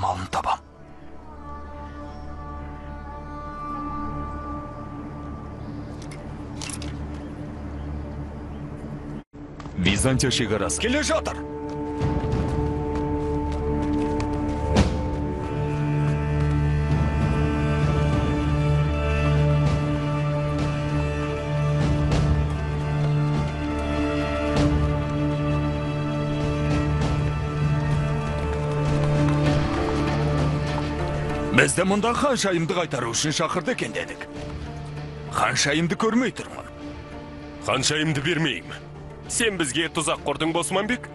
Амалын табам. Византия шекарасы келе жатыр. Бізді мұнда ханшайымды қайтару үшін шақырды екен дедік. Ханшайымды көрмей тұрмын. Ханшайымды бермеймін. Сен бізге тұзақ құрдың, Османбек?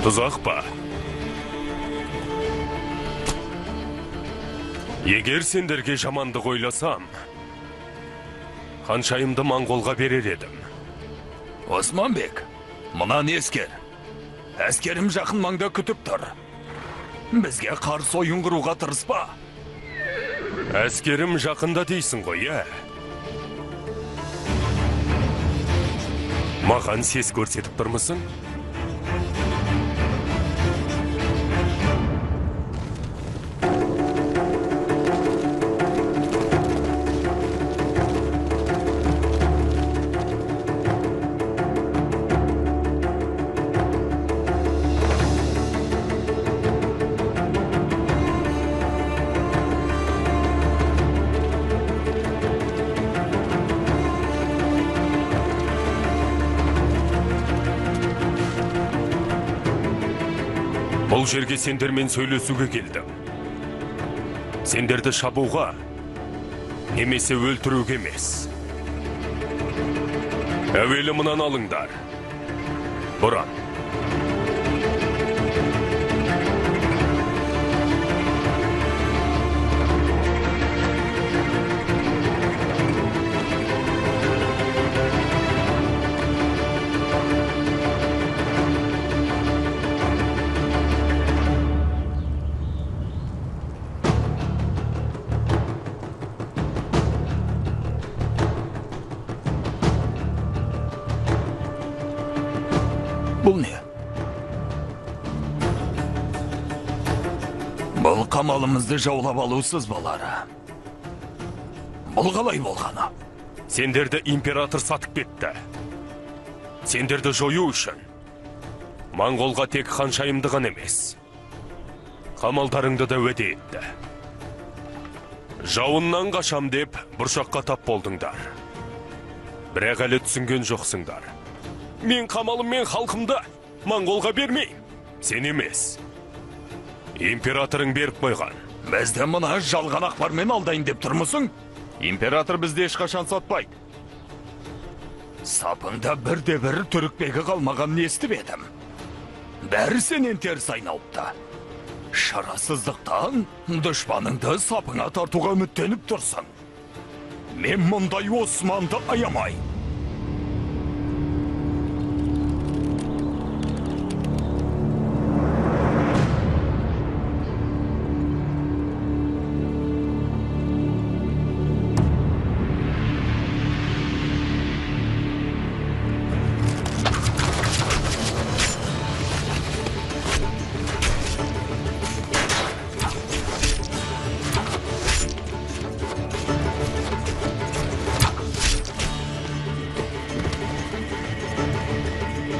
Тұзақ па? Егер сендерге жамандық ойласам, ханшайымды моңғолға берер едім. Османбек, мынаны ескер. Әскерім жақын маңда күтіп тұр. Бізге қарсы ойын құруға тырыспа. Әскерім жақында дейсің ғой, ә? Маған сес көрсетіп тұрмысың? Бұл жерге сендермен сөйлесуге келдім. Сендерді шабуға немесе өлтіруге емес. Әуелі мынаны алыңдар. Боран. Бұл не? Бұл қамалымызды жаулап алу сызбалары. Бұл қалай болғаны? Сендерді император сатып кетті. Сендерді жою үшін моңғолға тек ханшайымды ғана емес, қамалдарыңды да уәде етті. Жауыннан қашам деп бұршаққа тап болдыңдар. Бірақ әлі түсінген жоқсыңдар. Мен қамалым мен халқымды моңғолға бермеймін. Сен емес. Императорың беріп қойған. Бізді мына жалған ақпармен алдайын деп тұрмысың? Император бізді ешқашан сатпайды. Сапында бірде-бір түрікбегі қалмағанын естіп едім. Бәрі сенен теріс айналыпты. Шарасыздықтан дұшпаныңды сапыңа тартуға үміттеніп тұрсың. Мен мұндай Османды аямай.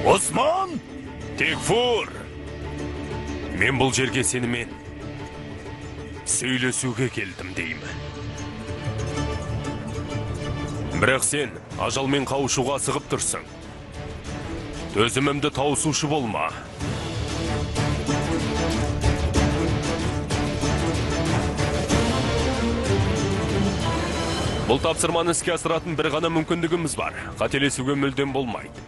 Осман! Текфур! Мен бұл жерге сенімен сөйлесуге келдім деймін. Бірақ сен ажалмен қауышуға асығып тұрсың. Төзімімді тауысушы болма. Бұл тапсырманы іске асыратын бір ғана мүмкіндігіміз бар. Қателесуге мүлдем болмайды.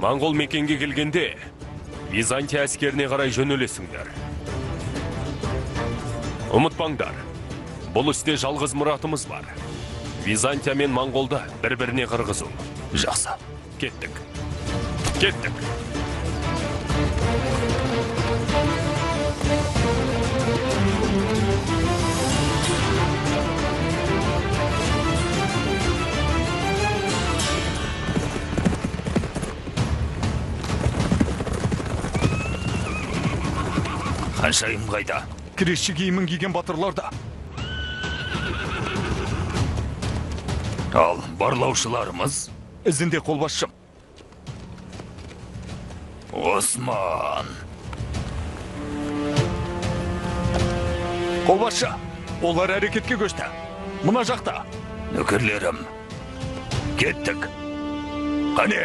Моңғол мекенге келгенде Византия әскеріне қарай жөнелесіңдер. Ұмытпаңдар, бұл істе жалғыз мұратымыз бар. Византия мен Моңғолды бір-біріне қырғызу. Жақсы. Кеттік. Кеттік. Ханшайым қайда? Күресші киімін киген батырларда. Ал барлаушыларымыз ізінде, қолбасшым. Осман. Қолбасшы, олар әрекетке көшті. Мына жақта. Нөкерлерім, кеттік. Қане?